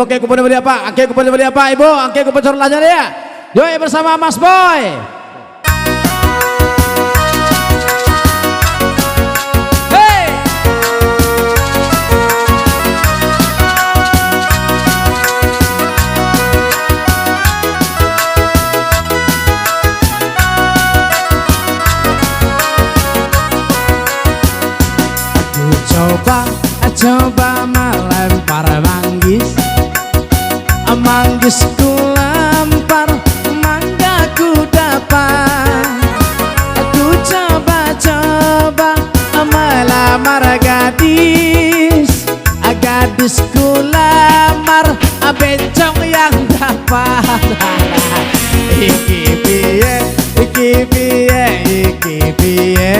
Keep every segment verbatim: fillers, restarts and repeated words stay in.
Oke, kupon bali apa? Oke, kupon bali apa, Ibu? Oke, kupon selanjutnya dia. Yoi, bersama Mas Boy. Hei! Aku coba, coba malempar manggis. Manggis ku lampar, mangga ku dapat. Ku coba-coba malamar gadis. Gadis ku lamar, bencong yang dapat. Iki piye, iki piye, iki piye.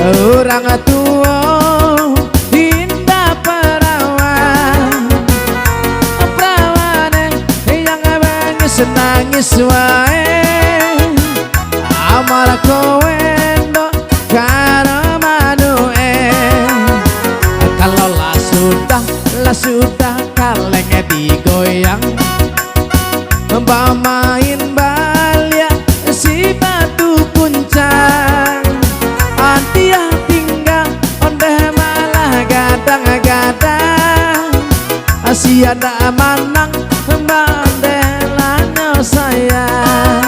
Urang tuo indak perawan, perawan yang nangis-nangis wae. Amar kowe ndo karo manu'e. Kalau lah sudah, lah sudah kaleng digoyang. Bamain baliak si batu kuncang. Antiah tingga ondeh malah gadang-gadang. Sia ndak manang bandelanyo sayang.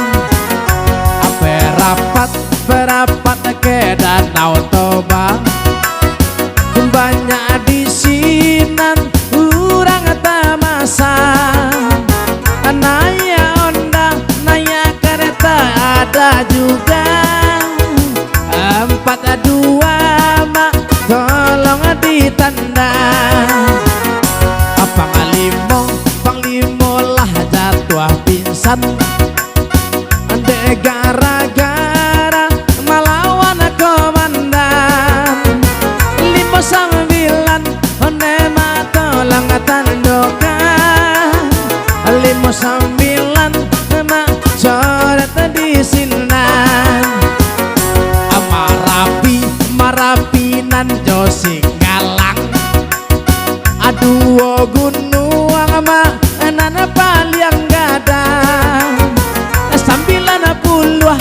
Barapat, barapat ke Danau Toba. Banyak di sinan urang tamasa. Naiak onda, naiak kareta ada juga. Ampat dua mak, tolong ditanda. Panglimo, panglimo lah jatuah pingsan. Dek gara-gara malawan komandan. Limo sambilan, onde mak tolong tandokan. Limo sambilan, mak coret di sinan. Marapi, Marapi nan jo Singgalang. Duo gunuang mak nan paliang gadang. Sambilan puluah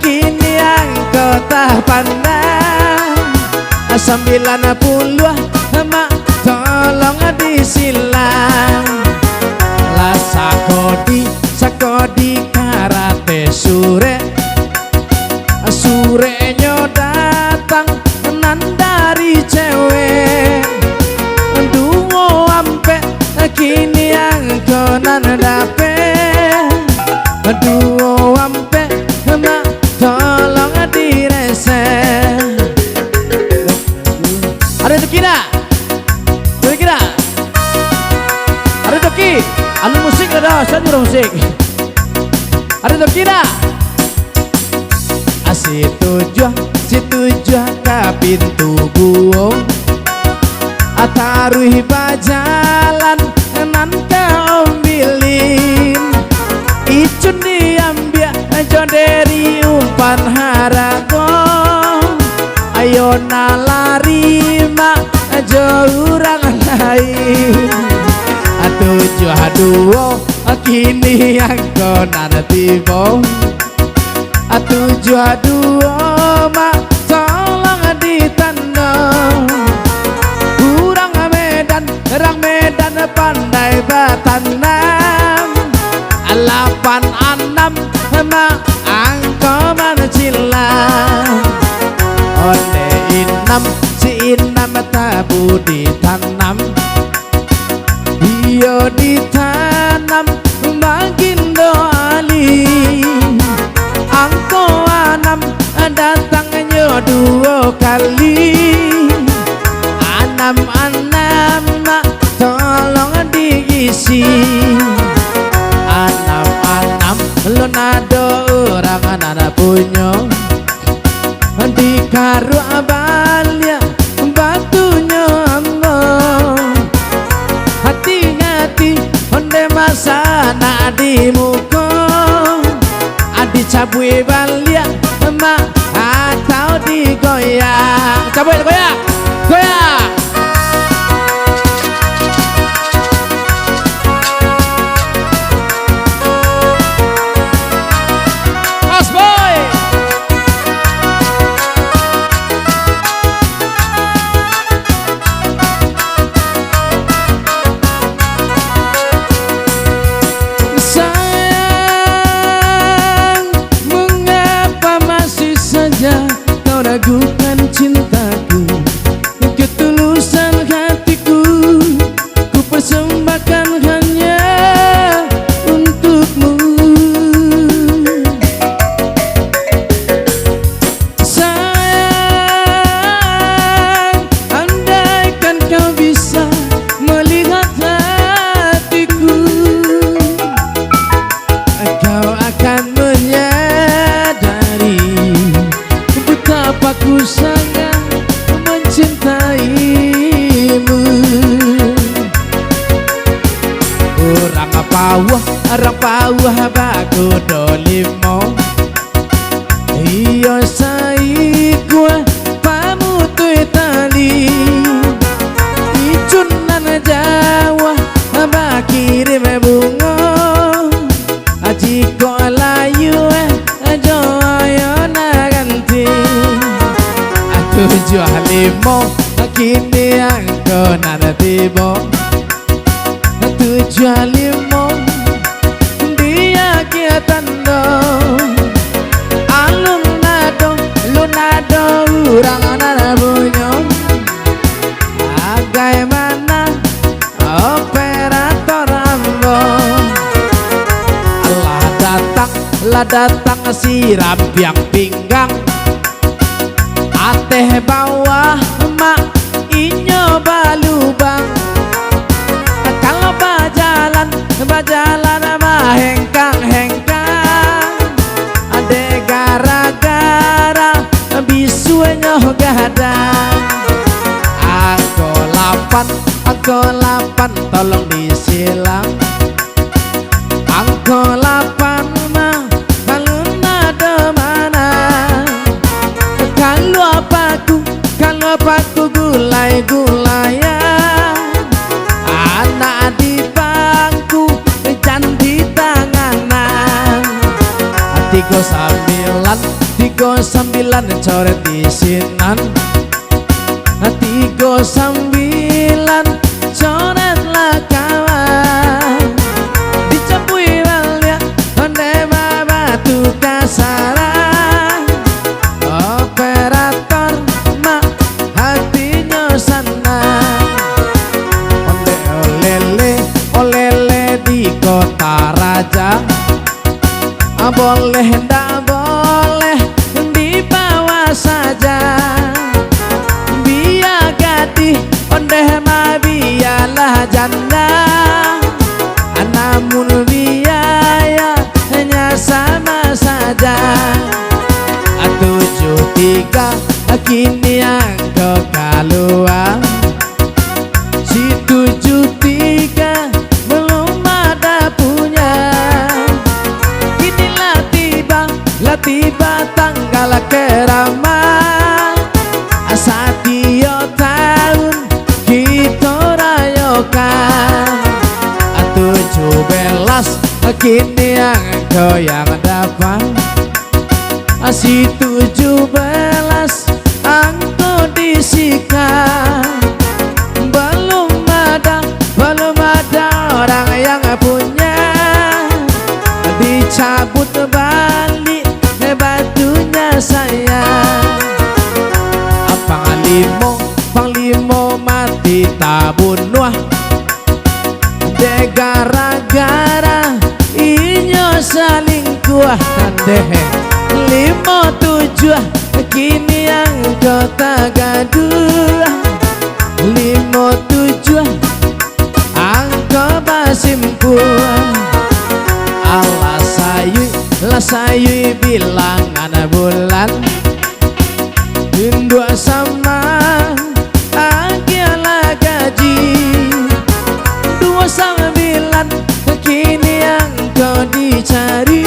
kini angko tapandang. Sambilan puluah mak tolong disilang. Lah sakodi, sakodi karate surek. Sureknyo datang nan dari cewek. Duo ampek kini angko nan dapek. Duo ampek mak tolong diresek. Ado toki ndak? Ado toki ndak? Ado toki? Anu musik ado, sanjur musik. Ado toki ndak? Situjuah, situjuah ka pintu guo. Taruih bajalan nan ka Ombilin. Icun diambiak jo diri umpan harago. Ayo nalari mak jo urang lain. Tujuah duo kini angko nan tibo. Tujuah duo mak tolong ditando. Urang Medan, urang Medan pandai batanam. Lapan anam mak angko mancilang. Onde inam, si inam tabu ditanam. Iyo ditanam Bagindo Ali. Angko anam datangnyo duo kali. Anam-anam mak tolong diisi. Anam-anam lun ado urang nan punyo. Dikaruak baliak batunyo ambo. Mo, kini angko nan tibo. Tujuah limo, di akia tando. Alun ado, alun ado urang nan bunyo. Bagaimana operator ambo? Lah datang, lah datang si rampiang pinggang. Ateh bawah mak inyo balubang. Kalau bajalan, bajalan bahengkang-hengkang. Dek gara-gara bisuanyo gadang. Angko lapan, angko lapan tolong disilang. Angko lapan mah, alun ado manang. Kalau paku, kalau paku gulai-gulaian. Anak di pangku, jan di tanganan. Tigo sambilan, tigo sambilan coret di sinan. Tigo sambilan coret lah kawan. Dicabui baliak, onde babatu kasaran. Operator mak hatinyo sanang. Onde olele, olele di Kota Raja. Boleh ndak boleh dibawa saja. Bia gadih ondeh mah bialah janda. Namun biayanya sama saja. Tujuh tiga kini angko kalua. Si tujuh tiga belum ada punya. Kini lah tiba, lah tiba tanggal keramat. Satiok tahun kito rayokan. Tujuh belas kini angko yang dapat. Si tujuh belas angko disika. Belum ada, belum ada orang yang punya. Dicabut balik batunya sayang. Panglimo, panglimo mati tabunuah. Dek gara-gara inyo salingkuah. Tandeh limo tujuah kini angko tagaduah. Limo tujuah angko basimpuah. Alah sayui, lah sayui bilangan bulan. Induak sama agiahlah gaji. Duo sambilan kini angko dicari.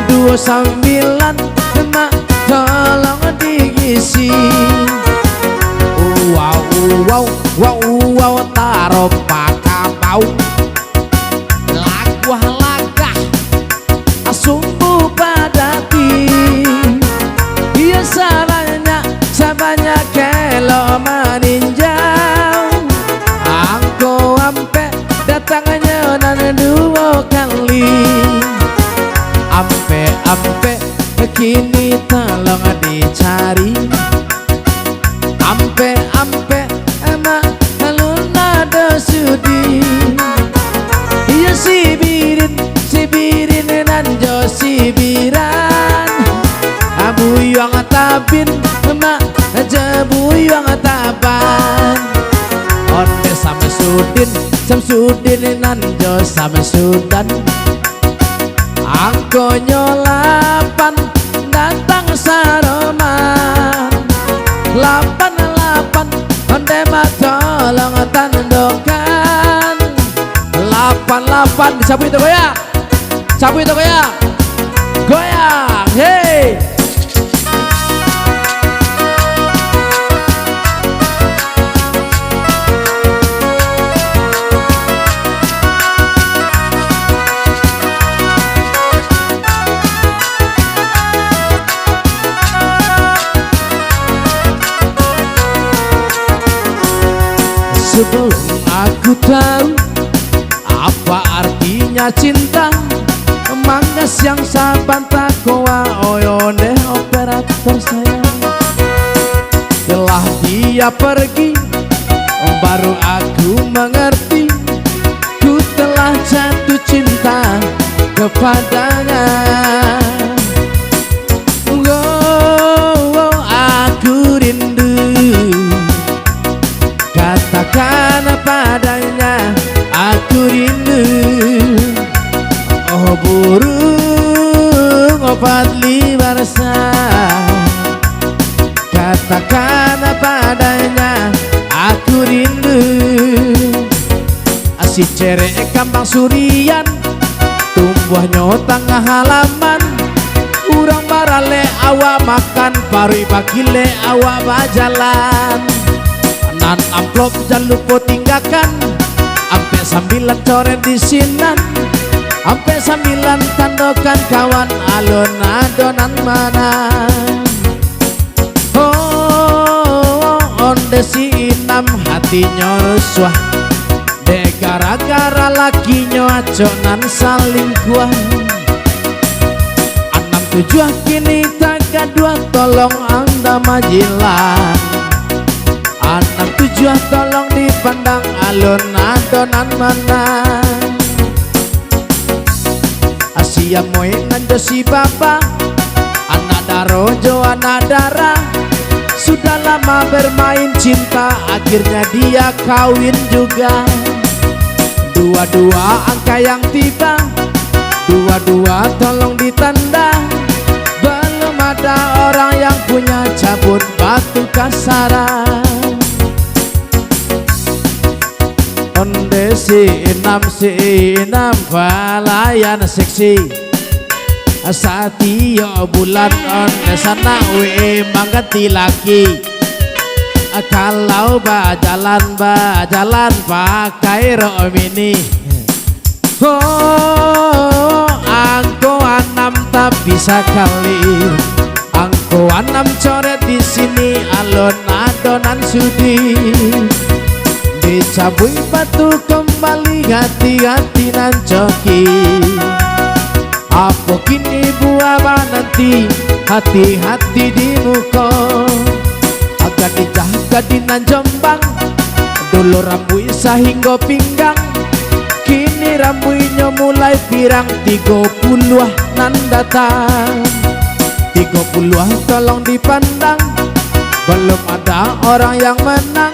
Duo sambilan mak tolong diisi. Uwau, uwau, uwau, uwau, taro pakabau. Laguah lagah, sumbu padati. Iyo sabanyak, sabanyak elok maninjau. Angko ampek datangnyo nan duo kali. Ampek, ampek, kini tolong dicari. Ampek, ampek, mak alun ado sudi. Iyo sibirin, sibirin nan jo sibiran. Abuyuang tabin, mak jo buyuang taban. Onde Samsudin, Samsudin nan jo Samsudan. Angkonyo lapan datang saroman. Lapan, lapan, onde mah tolong tandokan. Lapan, lapan, disabuik tu goyang. Sabuik tu goyang. Goyang, hei. Sebelum aku tahu apa artinya cinta, mangasiang sabanta kowa, oi ondeh operator sayang. Setelah dia pergi, baru aku mengerti, ku telah jatuh cinta kepadanya. Oh, oh, aku rindu. Katakan padanya, aku rindu. Oh, burung, oh, Fadli Barsa. Katakan padanya, aku rindu. Si cerek kambang surian, tumbuahnyo tangah halaman. Urang baralek awak makan, paruik bakilek awak bajalan. Nan amplop jan lupo tinggakan, ampek sambilan coret di sinan, ampek sambilan tandokan kawan, alun ado nan manang. Oh, ondeh si Inam hatinyo rusuah, dek gara-gara lakinyo acok nan salingkuah. Anam tujuah kini tagaduah, tolong anda majilah. Anam tujuah tolong dipandang, alun ado nan manang. Asia Moi nan jo si Baba, anak daro jo anak dara, sudah lama bermain cinta, akhirnya dia kawin juga. Dua-dua angka yang tiba, dua-dua tolong ditanda, belum ada orang yang punya, cabut batu kasarang. Ondeh si Inam, si Inam palayan seksi. Satiok bulan ondeh sanak we mangganti laki. Kalau bajalan, bajalan pakai rok mini. Oh, angko Anam tapi sakali. Angko Anam coret di sini, alun ado nan sudi. Dicabuik batu kambali, hati-hati nan coki. Apo kini buah mananti, hati-hati di muko. Gadijah gadih nan Jombang, dulu rambuik sahinggo pinggang, kini rambuiknyo mulai pirang. Tigo puluah nan datang, tigo puluah tolong dipandang, belum ada orang yang menang.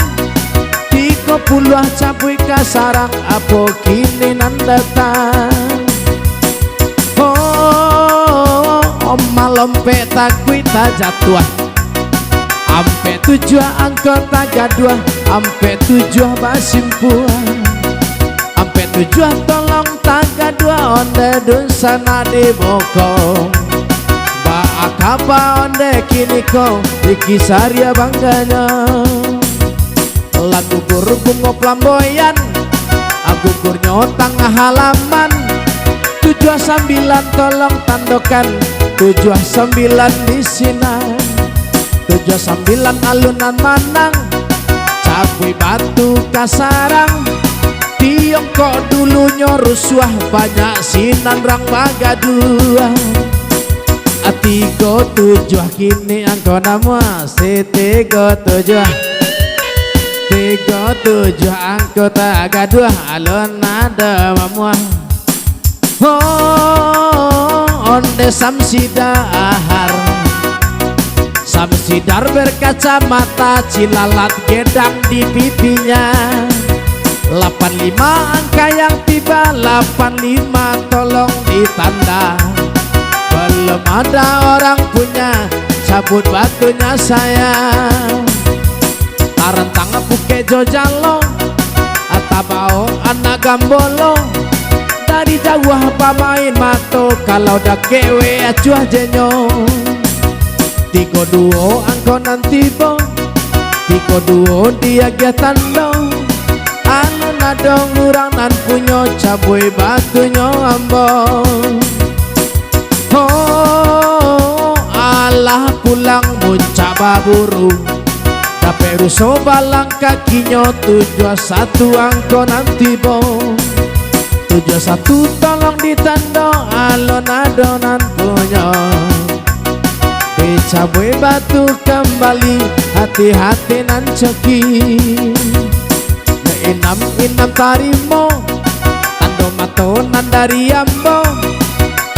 Tigo puluah cabuik kasarang, apo kini nan datang? Oh, malompek takuik tajatuah. Ampek tujuah angko tagaduah, ampek tujuah basimpuan. Ampek tujuah tolong tagaduah, ondeh dunsanak di bokong. Baa kaba ondeh kiniko, di kisaria bangganyo. Lah gugur bungo flamboyan, gugurnyo tangah halaman. Tujuah sambilan tolong tandokan, tujuah sambilan di sinan. Tujuah sambilan alun nan manang, cabuik batu kasarang. Tiongkok dulunyo rusuah, banyak sinan rang bagaduah. Tigo tujuah kini angko namuah, si tigo tujuah. Tigo tujuah angko tagaduah, alun ado mamuah. Oh, ondeh Samsidar. Samsidar berkacamata, cilalat gedang di pipinya. Lapan lima angka yang tiba, lapan lima tolong ditanda. Belum ada orang punya, cabut batunya sayang. Tarantang pukek jo jalo, tabao anak gambolo. Dari jauah bamain mato, kalau dakek we acuah jenyo. Tigo duo angko nan tibo, tigo duo diagiah tando. Alun ado urang nan punyo, cabuik batunyo ambo. Oh, alah pulang muncak baburu, dapek Ruso balang kakinyo, tujuah satu angko nan tibo. Tujuah satu tolong ditando, alun ado nan punyo. Dicabuik batu kambali, hati-hati nan coki. Inam-inam tarimo, tando mato nan dari ambo.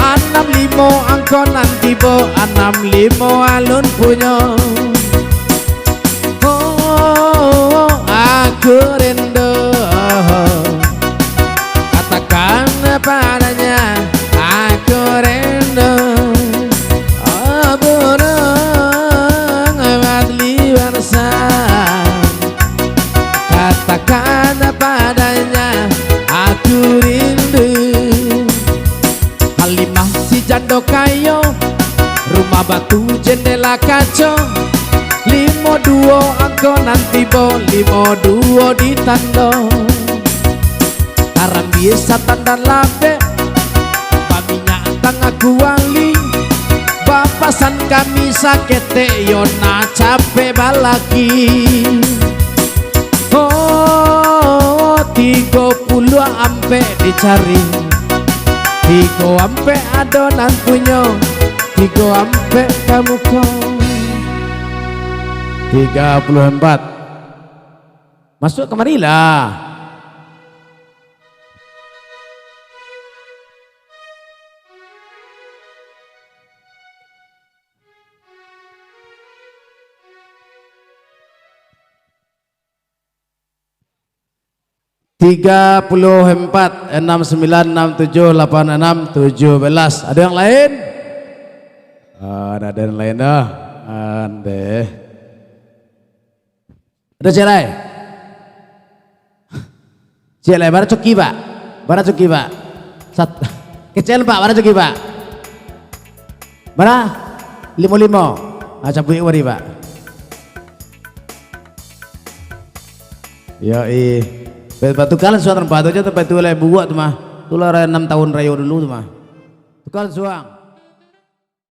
Anam limo angko nan tibo, anam limo alun punyo. Oh, aku rindu. Katakan padanya, aku rindu. Oh, burung Fadli Warsan. Katakan padanya, aku rindu. Halimah si jando kayo, rumah batu jendela kaco. Limo duo angko nan tibo, limo duo ditando. Karambia satandan lapek, baminyak tangah kuali. Bapasan kami saketek, yo nak capek balaki. Oh, tigo puluah ampek dicari. Tigo ampek ado nan punyo, tigo ampek ka muko. Tiga puluh empat. Masuk kamari lah. Tiga puluh empat, enam sembilan, enam tujuh, delapan enam, tujuh belas. Ada yang lain? Ah, ada yang lain dah. Andeh. Ada ciek lai? Ciek lai, bara coki, Pak? Bara coki, Pak? Sat-, kecil, Pak, bara coki, Pak? Bara? Limo-limo. Ah, cabuik wari, Pak. Yo, i. Pe-, patukalan suang tempat tu je, tempat tu lai buruak tu mah. Tu lah enam tahun rayo dulu tu mah. Tukalan suang.